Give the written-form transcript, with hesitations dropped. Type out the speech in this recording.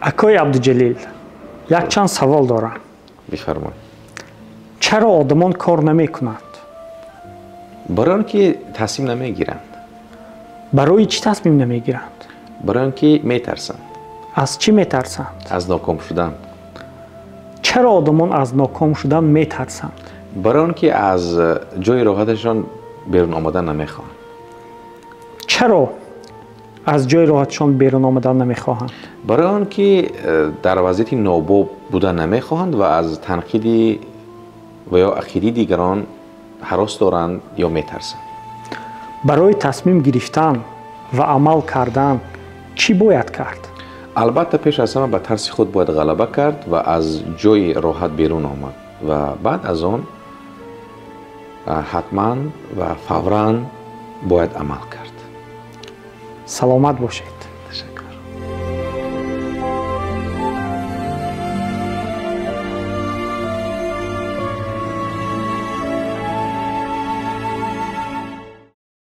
Акои Абдуҷалил, якчанд савол дорам. Бифармоед. Чаро одамон кор намекунанд? Барои он ки тасмим намегиранд. Барои чӣ тасмим намегиранд? Барои он ки метарсанд. Аз чӣ метарсанд? Аз ноком шудан. Чаро одамон аз ноком шудан метарсанд? Барои он ки аз ҷои роҳаташон берун омадан намехоҳанд. Чаро аз ҷои роҳатшон берун омадан намехоҳанд? Барои он ки дар вазъияти нобоб будан намехоҳанд ва аз танқиди ва ё ақидаи дигарон ҳарос доранд ё метарсанд. Барои тасмим гирифтан ва амал кардан чӣ бояд кард? Албатта, пеш аз ҳама ба тарси худ бояд ғалаба кард ва аз ҷои роҳат берун омад ва баъд аз он ҳатман ва фавран бояд амал кард. Саломат бошед.